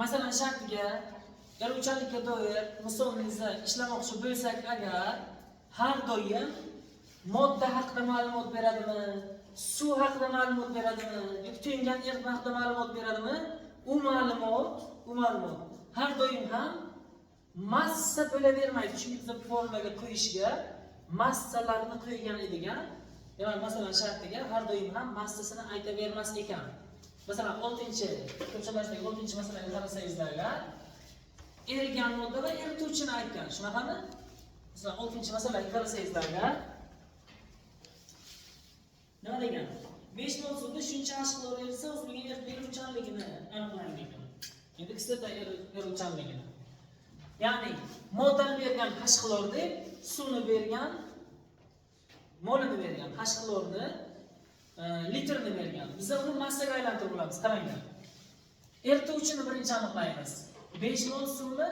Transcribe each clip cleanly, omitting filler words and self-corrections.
Masalan, shartiga eruvchanlikka doir misolni ishlamoqchi bo'lsak agar, har doim modda haqida ma'lumot beradimi, suv haqida ma'lumot beradimi yoki to'yingan eritma haqida ma'lumot beradimi, u ma'lumot har doim ham massa bo'lavermaydi, chunki biz formulaga qo'yishga massalarni qo'ygan edik. Demak, masalan, shartiga har doim ham massasini aytavermas ekan. Masalan, 6 ko'chalardagi 6 masalaga qarasangizlar, erigan modda va erituvchini aytgan, shunaqami? Masalan, 6 masalaga qarasangizlar, nima degan? 5 mol suvda shuncha H xlor erisa, o'zbekning eruvchanligini aniqlang degan. Endi kislota eruvchanligini, ya'ni moddani bergan H xlor deb, suvni bergan, molini bergan, H xlorni litrini bergan. Biz uni massaga aylantirib olamiz. Qaranglar, erituvchini birinchi aniqlaymiz. 5 mol suvni,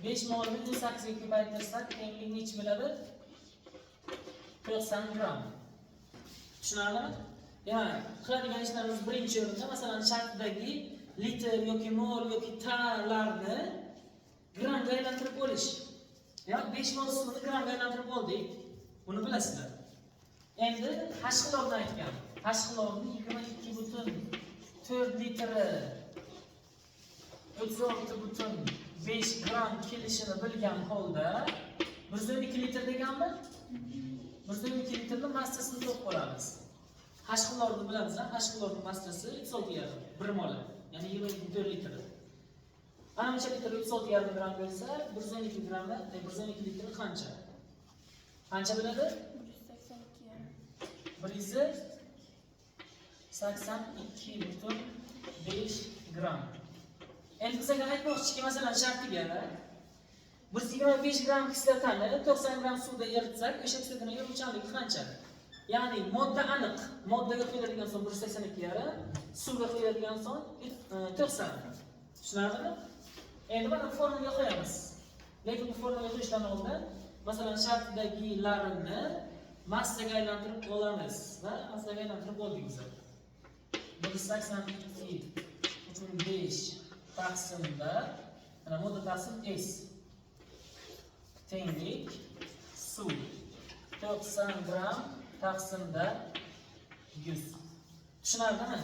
5 molni 18 ga ko'paytirsak, tenglik nechi bo'ladi? 90 gramm. Tushunarlimi? Demak, qiladigan ishlarimiz birinchi o'rinda, masalan, shartdagi litr yoki mol yoki talarni grammga aylantirib olish. Demak, 5 mol suvni grammga aylantirib oldik, buni bilasizlar. Endi H xlorni aytgan. H xlorni 22,4 litri 36,5 gramm kelishini bilgan holda, 112 litr deganmi? 112 litrni massasini topib olamiz. H xlorni bilamiz, H xlorni massasi 36,5, bir moli, ya'ni 24 litr. Ana buncha litr 36,5 gramm bo'lsa, 112 grammi, 112 litri qancha? Qancha bo'ladi? 182,5. 182,5 gramm. Endi bizga aytmoqchiki, masalan, shartiga 125 gramm kislotani 90 gramm suvda eritsak, o'sha kislotani eruvchanligi qancha? Ya'ni modda aniq. Moddaga qo'yiladigan son 182,5, suvga qo'yiladigan son 90. Tushunarlimi? Endi mana formulaga qo'yamiz. Lekin bu formulaga qo'yishdan oldin, masalan, shartdagilarini massaga aylantirib olamiz va massaga aylantirib oldik biz. 182,5 taqsimda, mana, modda taqsim S tenglik suv 90 gramm taqsimda 100. Tushunarlimi?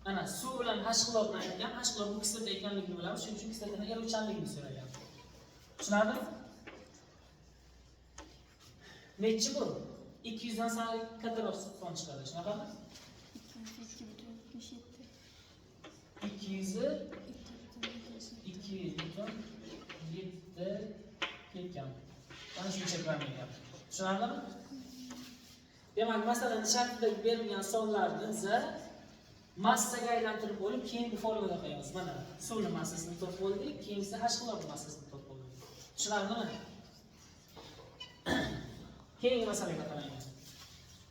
Ana suv bilan H xlorni aytgan, H xlor bu kislota ekanligini bilamiz, shuning uchun kislotani eruvchanligini so'ragan. Tushunarlimi? Nechi bu? 200 dan sal kattaroq son chiqadi, shunaqami? 202,77. 200 2,77. 2,7 ketgan. Mana shuncha gramm ekan. Tushunarlimi? Demak, masalan, shartida berilgan sonlarni biza massaga aylantirib olib, keyin bu formulaga qo'yamiz. Mana suvni massasini topib oldik, keyingisi H xlorni massasini topib oldik. Tushunarlimi? Keyingi masalaga qaranglar.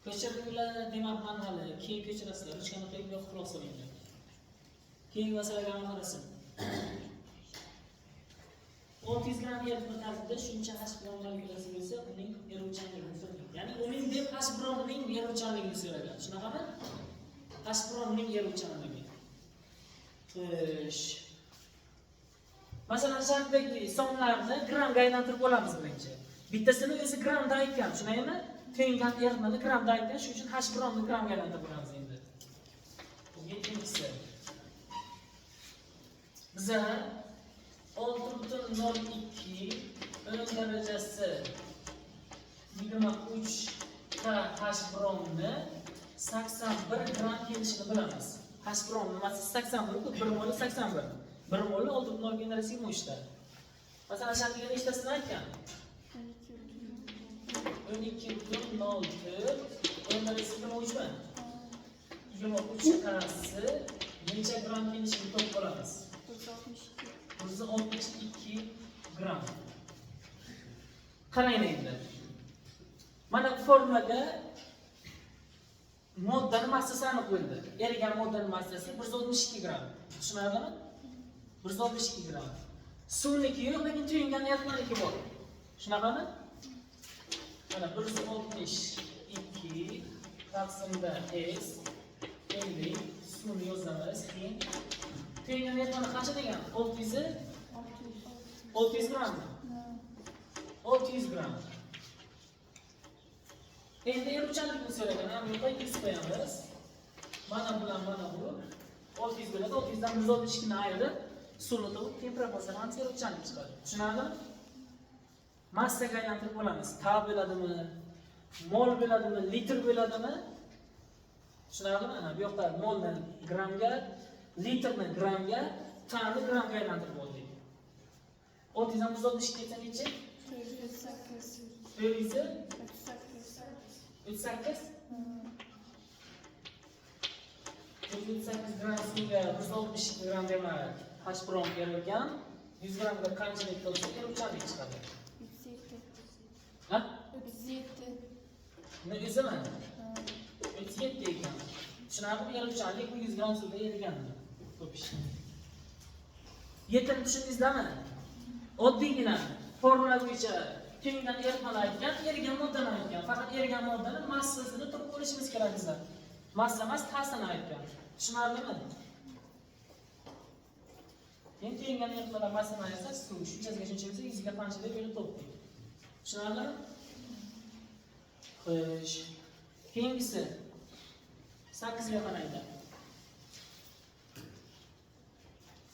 Ko'chirdinglar demakman hali, keyin ko'chirasizlar. Ruchkani qo'yib quloq solinglar. Keyingi masalaga ham qarasin. 600 gramm eritma tarkibida shuncha H brom molekulasi bo'lsa, uning eruvchanligini so'ragan. Ya'ni uning deb H bromning eruvchanligini so'ragan. Shunaqami? H bromning eruvchanligi. Xo'sh. Masalan, shartdagi sonlarni grammga aylantirib olamiz birinchi. Bittasini o'zi grammda aytgan, tushunaymi? To'yingan eritmani grammda aytgan, shuning uchun H bromni grammga aylantirib olamiz endi. Yettinchisi. Biza 6,02 10 darajasi 23 ta H bromni 81 gramm kelishini bilamiz. H brom nimasi 81 ku, 1 moli 81. 1 moli 6,02 darajasi 23 ta. Masalan, shartiga nechtasini aytgan? 12,4. 12,04 10 darajasi 23 mi? 23 tasi necha gramm kelishini topib olamiz. 162. 162 gramm. Qarang endi. Mana bu formulada moddani massasi aniq bo'ldi. Erigan moddani massasi 162 gramm. Tushunarlimi? 162 gramm. Suvniki yo'q, lekin to'yingan eritmaniki bor. Shunaqami? Mana 162 taqsimda S tenglik suvni yozamiz, keyin To'yingan eritmani qancha degan? 600 gramm. 600 gramm. Endi eruvchanlikni so'ragan. Mana bu yoqqa 200 qo'yamiz. Mana bilan mana bu 600 bo'ladi. 600 dan 162 ni ayirib, suvni topib, keyin proporsional eruvchanlik chiqadi. Tushunarlimi? Massaga aylantirib bo'lamiz. Ta bo'ladimi? Mol bo'ladimi? Litr bo'ladimi? Tushunarlimi? Ana bu yoqda molni grammga, litrni grammga, tani grammga aylantirib oldik. 600 dan 162 ketsa nechi? 438. 438. 38 gram suvga 162 gram demak H brom erilgan. 100 grammga qanchalik bo'lsa eruvchanlik chiqadi? 37. Ha? 37. Ne o'zimi? 37 ekan. Tushunarlimi? Eruvchanlik bu 100 gram suvda erigan. To'pish. Yettini tushundingizlarmi? Oddiygina formula bo'yicha to'yingan eritmani aytgan, erigan moddani aytgan. Faqat erigan moddani massasini topib olishimiz kerak bizlar. Massa emas, tasini aytgan. Tushunarlimi? Keyin to'yingan eritmalar massani aytsak, suv shunchasiga shuncha bo'lsa, 100 ga qancha deb yo'lib topdik. Tushunarlimi? Xo'sh. Keyingisi 8 ga qaranglar.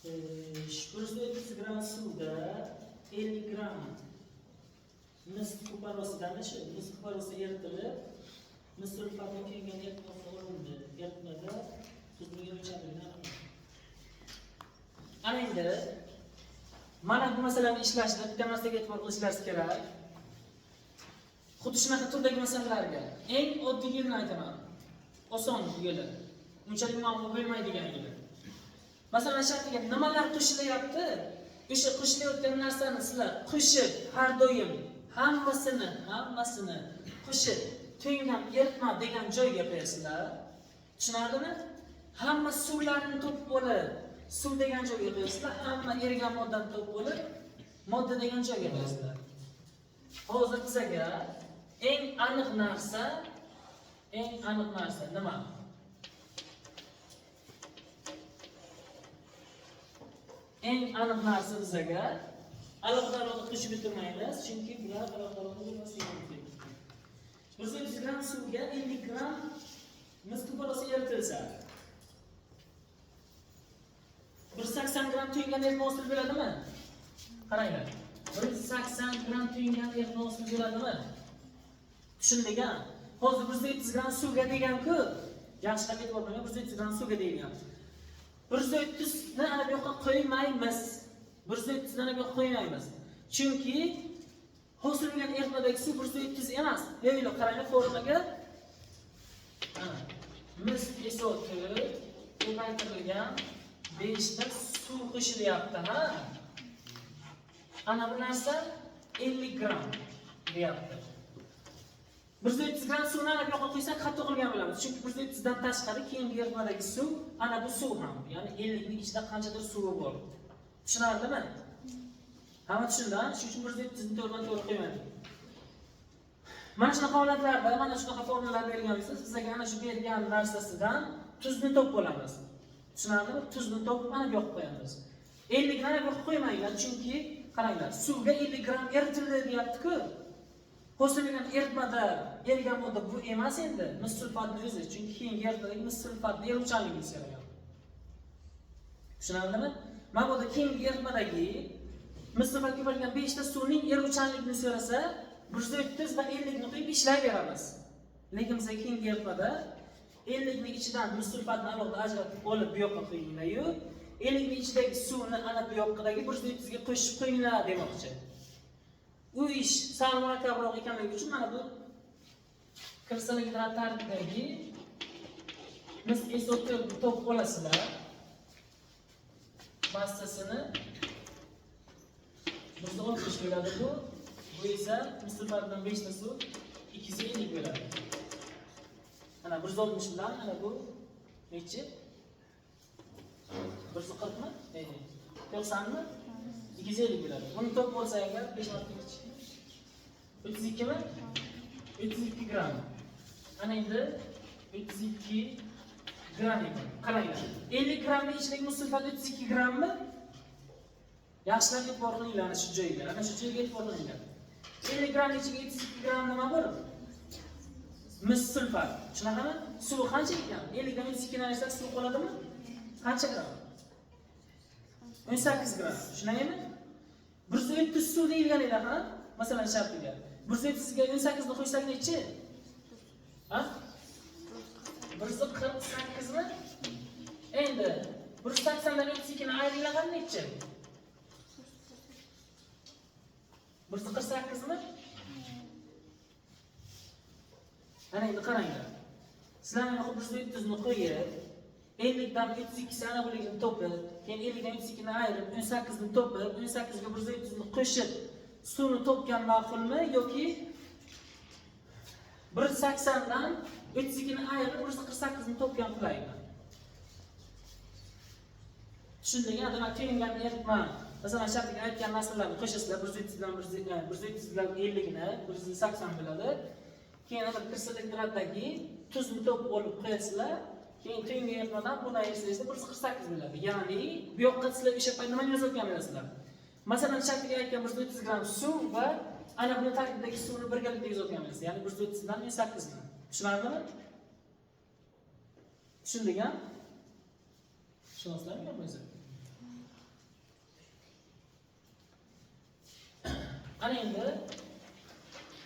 Xo'sh, 130 gram suvda 50 gram mis kuporosidan shu mis kuporosi eritilib, mis sulfatni kuygan eritmasi olindi. Eritmada tuzning eruvchanligini aniqlang. Ana endi mana bu masalani ishlashda bitta narsaga e'tibor qilishlaringiz kerak. Xuddi shunaqa turdagi masalalarga eng oddiy yo'lini aytaman. Oson yo'li. Unchalik muammo bo'lmaydigan yo'li. Masalan, shartiga nimalar qo'shilyapti? O'sha qo'shilayotgan narsani sizlar qo'shib har doim hammasini qo'shib to'yingan eritma degan joyga qo'yasizlar. Tushunarlimi? Hamma suvlarni topib olib, suv degan joyga qo'yasizlar, hamma erigan moddani topib olib, modda degan joyga qo'yasizlar. Hozir bizaga eng aniq narsa nima? Eng aniq narsa bizaga alohida-alohida qo'shib bitirmaymiz, chunki bular alohida-alohida bo'lmasligi mumkin. 130 gram suvga 50 gram mis kuporosi eritilsa, 180 gram to'yingan eritma hosil bo'ladimi? Qaranglar. 180 gram to'yingan eritma hosil bo'ladimi? Tushundik-a? Hozir 130 gram suvga degan-ku, yaxshilab e'tibor bering, 130 gram suvga degan. 130 ni ana bu yoqqa qo'ymaymiz. 130 ni ana bu yoqqa qo'ymaymiz. Chunki hosil bo'lgan eritmadagi suv 130 emas. Yo'q, qaranglar formulaga. Ana, mis SO4 ko'paytirilgan 5 ta suv qo'shilyapti, ha? Ana bu narsa 50 gram deyapti. 130 gram suvni ana bu yoqqa qo'ysak xato qilgan bo'lamiz. Chunki 130 dan tashqari keyingi eritmadagi suv, ana bu suv ham, ya'ni 50 ning ichida qanchadir suvi bor. Tushunarlimi? Hamma tushundi, ha? Shuning uchun 130 ni to'g'ridan to'g'ri qo'ymadik. Mana shunaqa holatlarda, mana shunaqa formulalar bergan bo'lsa, sizlarga ana shu bergan narsasidan tuzni topib olamiz. Tushunarlimi? Tuzni topib mana bu yoqqa qo'yamiz. 50 gram bu yoqqa qo'ymanglar, chunki qaranglar, suvga 50 gram eritildi deyapti-ku. Qo'shilgan eritmada erigan modda bu emas endi, mis sulfatni o'zi, chunki keyingi eritmadagi mis sulfatni eruvchanligini so'ragan. Tushunarlimi? Mana bu yerda keyingi eritmadagi mis sulfatga ko'paygan 5 ta suvning eruvchanligini so'rasa, 130 va 50 ni qo'yib ishlayveramiz. Lekin bizga keyingi eritmada 50 ni ichidan mis sulfatni alohida ajratib olib bu yoqqa qo'yinglar-yu, 50 ni ichidagi suvni ana bu yoqqadagi 130 ga qo'shib qo'yinglar demoqchi. U ish sal murakkabroq ekanligi uchun mana bu kristalligidrat tarkibidagi mis SO4 topib olasizlar. Massasini 160 bo'ladi bu. Bu esa mis sulfatdan 5 ta suv 250 bo'ladi. Ana 160 bilan ana bu nechi? 140 mi? 90 mi? 250 bo'ladi. Buni topib olsak agar 5 marta nechi? 32 mi? 32 gram. Ana endi 32 Gram ekan. Qaranglar. 50 grammning ichidagi muz sulfat 32 grammi? Yaxshilab e'tibor qilinglar ana shu joyga. Ana shu joyga e'tibor qilinglar. 50 grammning ichiga 32 gramm nima bor? Mis sulfat. Shunaqami? Suvi qancha ekan? 50 dan 32 ni ayirsak suv qoladimi? Qancha gram? 18 gram. Shunaqami? 130 suv deyilgan edi, ha? Masalan, shartiga. 130 ga 18 ni qo'shsak nechi? Ha? 148 mi? Endi 180 dan 32 ni ayirlagan nechi? 148 mi? Ana endi qaranglar. Sizlar mana 130 ni qo'yib, 50 dan 32 ana buligini topib, keyin 50 dan 32 ni ayirib, 18 ni topib, 18 ga 130 ni qo'shib, suvni topgan ma'qulmi yoki 180 dan 32 ni ayirib 148 ni topgan qulaymi? Tushundingmi? Demak, tenglangan eritma. Masalan, shartiga aytgan narsalarni qo'shasizlar, 130 bilan 130 bilan 50 ni 180 bo'ladi. Keyin ana kristalligidratdagi tuzni topib olib qo'yasizlar. Keyin tengi eritmadan buni ayirsangiz 148 bo'ladi. Ya'ni bu yoqqa sizlar o'sha payt nimani yozayotgan bo'lasizlar? Masalan, shartiga aytgan 130 gram suv va ana buni tarkibidagi suvni birgalikda yozayotgan bo'lasizlar. Ya'ni 130 dan 18 ni. Tushunarlimi? Tushundik, ha? Tushunasizlarmi yo'qmi o'zi? Ana endi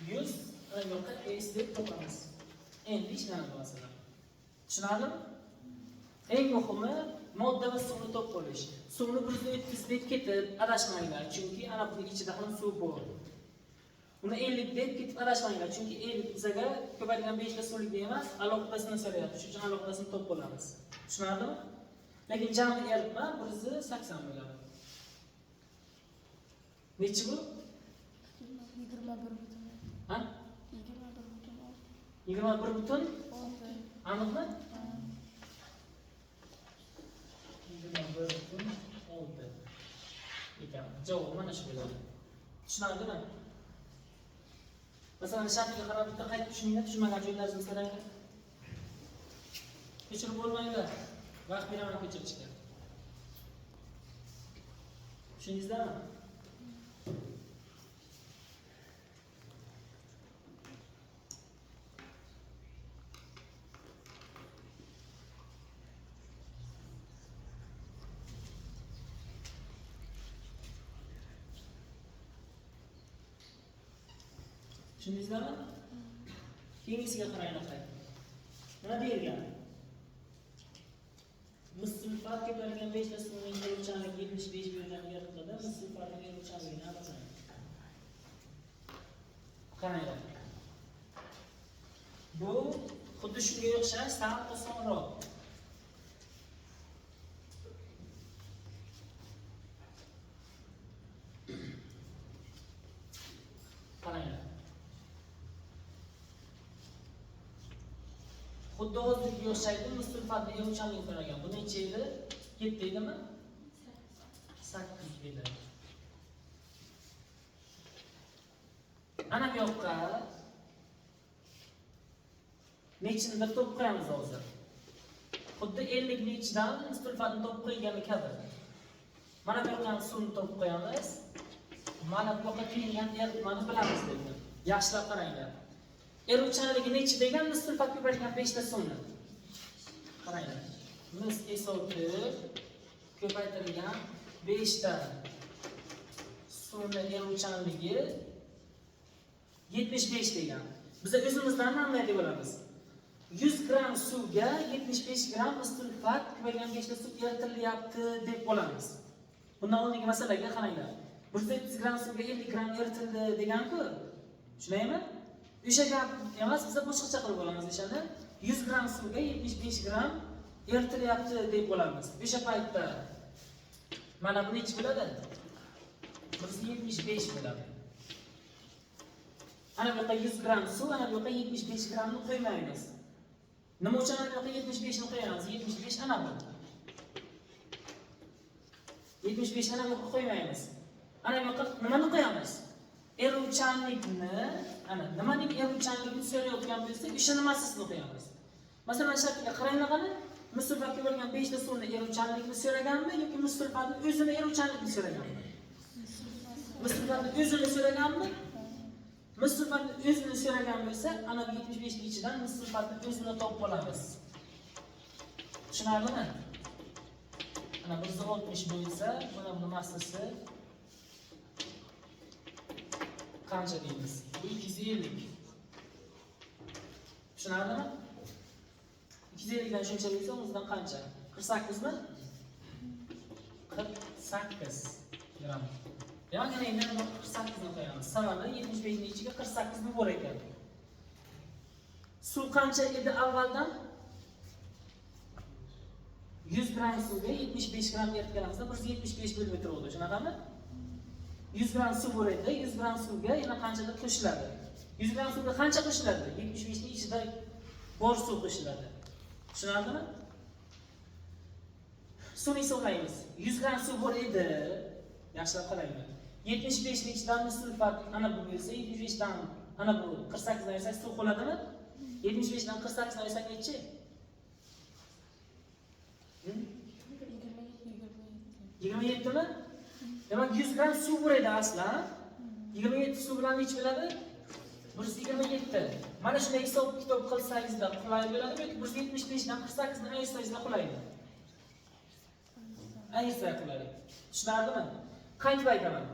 100 ana bu yoqqa S deb topamiz. Endi ishlanadi masalan. Tushunarlimi? Eng muhimi modda va suvni topib olish. Suvni 130 deb ketib adashmanglar, chunki ana buning ichida ham suv bor. Uni 50 deb ketib adashmanglar, chunki 50 bizaga ko'paytirilgan 5 ta suvlikni emas, alohidasini so'rayapti. Shuning uchun alohidasini topib olamiz. Tushunarlimi? Lekin jami eritma 180 bo'ladi. Nechi bu? 21 butun. Ha? 21,6. 21 butun? 6. Aniqmi? 21,6 ekan. Javob mana shu bo'ladi. Tushunarlimi? Masalan, shartiga qarab bitta qaytib tushuninglar, tushunmagan joylaringizni so'ranglar. Ko'chirib bo'lmanglar. Vaqt beraman ko'chirishga. Tushundingizlarmi? Tushundingizlarmi? Keyingisiga qaranglar. Nima deyilgan? Mis sulfat ko'paytirilgan 5 ta suvning eruvchanligi 75 bo'lgan eritmada mis sulfatning eruvchanligini aniqlang. Qaranglar. Bu xuddi shunga o'xshash, sal osonroq. Qaranglar. Xuddi hozirgi o'xshaydi, mis sulfatning eruvchanligi so'ragan. Bu necha edi? 7 edimi? 8 edi. Ana bu yoqqa nechinidir to'p qo'yamiz hozir. Xuddi 50 ning ichidan mis sulfatni to'p qo'ygani kabi. Mana bu yoqqa suvni to'p qo'yamiz. Mana bu yoqqa kelgan eritmani bilamiz lekin. Yaxshilab qaranglar. Eruvchanligi nechi degan mis sulfat ko'paytirilgan 5 ta suvni. Qaranglar. Mis SO4 ko'paytirilgan 5 ta suvni eruvchanligi 75 degan. Biz o'zimizdan qanday deb olamiz? 100 gram suvga 75 gram mis sulfat ko'paytirilgan 5 ta suv eritilyapti deb olamiz. Bundan oldingi masalaga qaranglar. 130 gram suvga 50 gram eritildi degan-ku. Tushunaymi? O'sha gap emas, biz boshqacha qilib olamiz o'shani. 100 gram suvga 75 gram eritilyapti deb olamiz. O'sha paytda mana bu nechi bo'ladi? 175 bo'ladi. Ana bu yoqqa 100 gram suv, ana bu yoqqa 75 gramni qo'ymaymiz. Nima uchun ana bu yoqqa 75 ni qo'yamiz? 75 ana bu. 75 ana bu yoqqa qo'ymaymiz. Ana bu yoqqa nimani qo'yamiz? Eruvchanlikni, ana nimaning eruvchanligini so'rayotgan bo'lsak, o'sha nimasini qo'yamiz. Masalan, shartga qaranglar qani, Mis sulfatga bo'lgan 5 ta suvni eruvchanligini so'raganmi yoki mis sulfatni o'zini eruvchanligini so'raganmi? Mis sulfatni o'zini so'raganmi? Mis sulfatni o'zini so'ragan bo'lsa, ana bu 75 ning ichidan mis sulfatni o'zini topib olamiz. Tushunarlimi? Ana 160 bo'lsa, mana buni massasi qancha deymiz? Bu 250. Tushunarlimi? 250 dan shuncha bo'lsa, o'zidan qancha? 48 mi? 48 gram. Demak, ana endi 48 ni qo'yamiz. Sababi 75 ning ichiga 48 ni bor ekan. Suv qancha edi avvaldan? 100 gram suvga 75 gram eritganimizda 175 bo'lib o'tirdi. Shunaqami? 100 gram suv bor edi, 100 gram suvga yana qanchadir qo'shiladi. 100 gram suvga qancha qo'shiladi? 75 ning ichida bor suv qo'shiladi. Tushunarlimi? Suvni hisoblaymiz. 100 gram suv bor edi. Yaxshilab qaranglar. 75 ning ichidan sulfat ana bu bo'lsa, 75 dan ana bu 48 dan ayirsak suv qoladimi? 75 dan 48 dan ayirsak nechi? 27 mi? Demak 100 gram suv bor edi aslan. 27 suv bilan necha bo'ladi? 127. Mana shunday hisob kitob qilsangizda qulay bo'ladimi yoki 175 dan 48 ni ayirsangizda qulaymi? Ayirsak qulay. Tushunarlimi? Qaytib aytaman.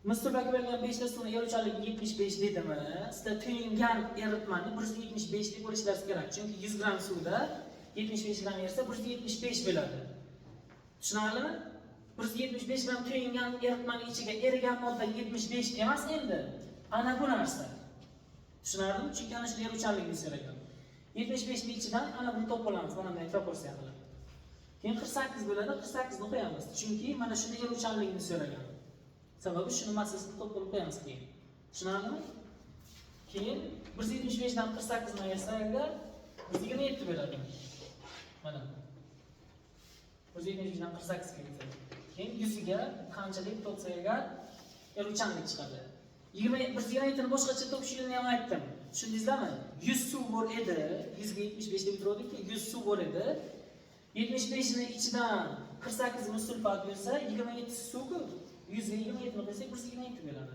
Mis sulfatga bo'lgan 5 ta suvni eruvchanligi 75 dedimi? Sizlar to'yingan eritmani 175 deb bo'lishlaringiz kerak. Chunki 100 gram suvda 75 gram erisa 175 bo'ladi. Tushunarlimi? 175 gram to'yingan eritmaning ichiga erigan modda 75 emas endi. Ana bu narsa. Tushunarlimi? Chunki ana shu eruvchanligini so'ragan. 75 ning ichidan ana buni topib olamiz, mana bunday proporsiya qilib. Keyin 48 bo'ladi, 48 ni qo'yamiz. Chunki mana shuni eruvchanligini so'ragan. Sababi shuni massasini topib olib qo'yamiz keyin. Tushunarlimi? Keyin 175 dan 48 ni ayirsak 127 bo'ladi. Mana. 175 dan 48 keladi. Keyin yuziga qanchalik topsaga eruvchanlik chiqadi. 127 ni boshqacha topish yo'lini ham aytdim. Tushundingizlarmi? 100 suv bor edi, 100 ga 75 deb turdik-ku, 100 suv bor edi. 75 ni ichidan 48 mis sulfat bo'lsa, 27 suv-ku. 100 ga 27 ni qo'ysak 127 bo'ladi.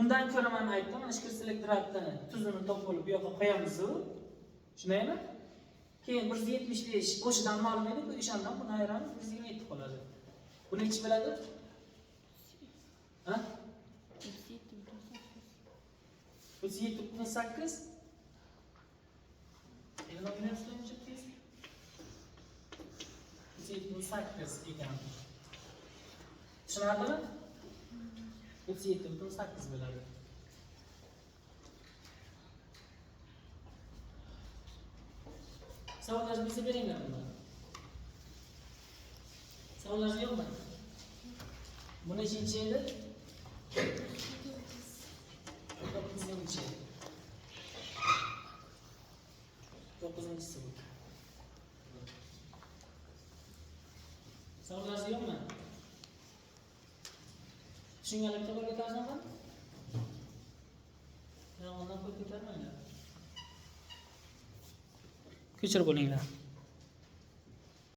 Undan ko'ra men aytdim, mana shu kristallikdratni tuzini topib olib bu yoqqa qo'yamiz-u. Shundaymi? Keyin 175 o'shadan ma'lum edi, o'shandan buni ayiramiz, 127 qoladi. Buni nechi bo'ladi? Ha? 37.8. Endi o'ynayapsizlarmi tez? 37.8 ekan. Tushunarlimi? 37.8 bo'ladi. Savollarni bizga beringlar bunda. Savollar yo'qmi? Bu nechinchi edi? 9-chi. 9-chisi bu. Savollar yo'qmi? Tushunganlar bitta qo'l ko'tarsinmi? Yolg'ondan qo'l ko'tarmanglar. Ko'chirib olinglar.